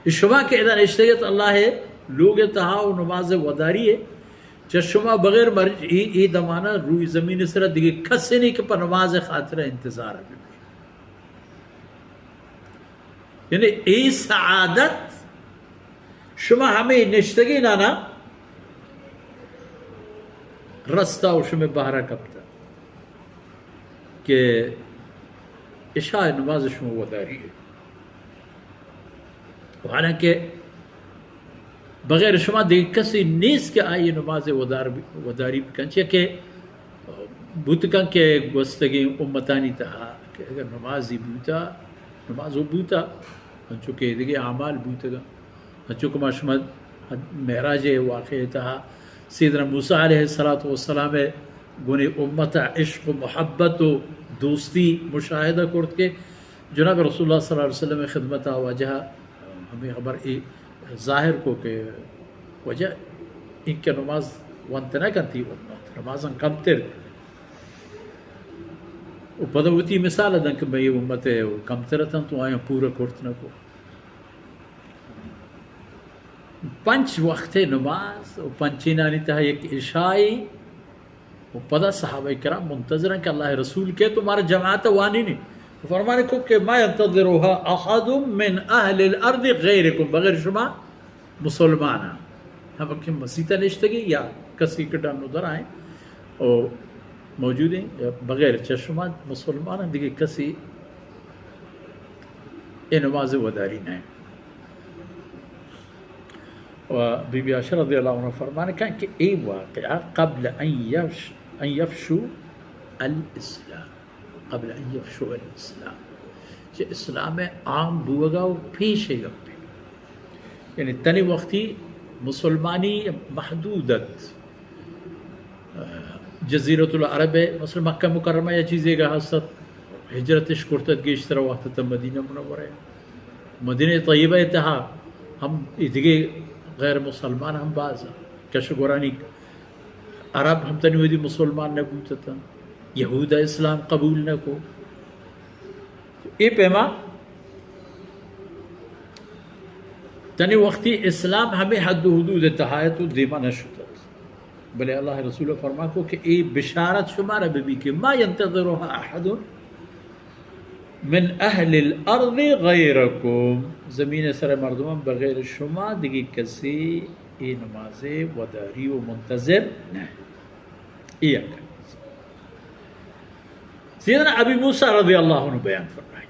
شما کہ ادا نشتگ ات اللہ ءِ لوگ ءِ تہا و نماز ءِ وداری ءَ، چہ شما بغیر مر-، اے، اے دمانا روی زمین ءِ سرا دگہ کسے نی کہ پہ نماز ءِ خاطر انتظار بہ بی۔ یعنی اے سعادت شما ہمے نشتگینانا رستا و شمے بہرا کپتا کہ عشاء نماز شما وداری ہے۔ و حالانکہ بغیر شما دگہ کسی نیست کہ آئی نماز ودار بی-، وداری بکن، چیا کہ بوت کن کہ گوستگیں امتانی تہا کہ اگر نمازی بوتا، نماز و بوتا، انچو کہ دگہ اعمال بوتگا، انچو کہ ما شما معراج واقعہ تہا سیدنا موسی علیہ الصلوۃ والسلام گون امت عشق و محبت و دوستی مشاہدہ کرت کہ جناب رسول اللہ صلی اللہ علیہ وسلم خدمت واجہ ہمیں خبر ای ظاہر کو کہ واجہ ان کے نماز وانت نہ کنتی امت، نمازاں کمتر۔ و پدا وتی مثال دن کہ مئی امت کمتر اتن تو آیاں پورا کرت نہ کو۔ پنچ وقت نماز و پنچینانی تہا یک عشائی و پدا صحابہ کرام منتظرن کہ اللہ رسول کے تو مارا جماعت وانی نی۔ فرمانے کو کہ ما ينتظرها احد من اهل الارض غيركم، بغیر شما مسلمان ہیں۔ ہم کہ مسیت نشتگی یا کسی کہ ڈن در آئیں او موجود ہیں، یا بغیر چہ شما مسلمان ہیں، دیگه کسی اے نماز وداری نہ۔ و بی بی عائشہ رضی اللہ عنہ فرمان کن کہ اے واقعہ قبل ان یفش-، ان یفشو الاسلام، قبل ان یفشو الاسلام، چہ اسلام عام بوگا و پیش گپے۔ یعنی تنی وقتی مسلمانی محدودت، جزیرۃ العرب ءَ، مثلاً مکہ مکرمہ یا چیزے گا ہست ات، ہجرت اش کرتت گیشتر وقت تا مدینہ منورہ ءَ۔ مدینہ طیبہ ءِ تہا ہم ادگے غیر مسلمان ہم باز ات۔ کش گورانی عرب ہم تنی ودی مسلمان نہ بوتت، یہود اسلام قبول نہ کو۔ اے پیما تنی وقتی اسلام ہمیں حد و حدود تہا ات و دیما نہ شتت۔ بلے اللہ رسول فرما کو کہ اے بشارت شمارا بہ بی کہ ما ينتظرها احد من اهل الارض غيركم، زمین سر مردمان بغیر شما دگی کسی اے نماز وداری و منتظر نہ۔ اے یک۔ سیدنا ابی موسی رضی اللہ عنہ بیان فرمائے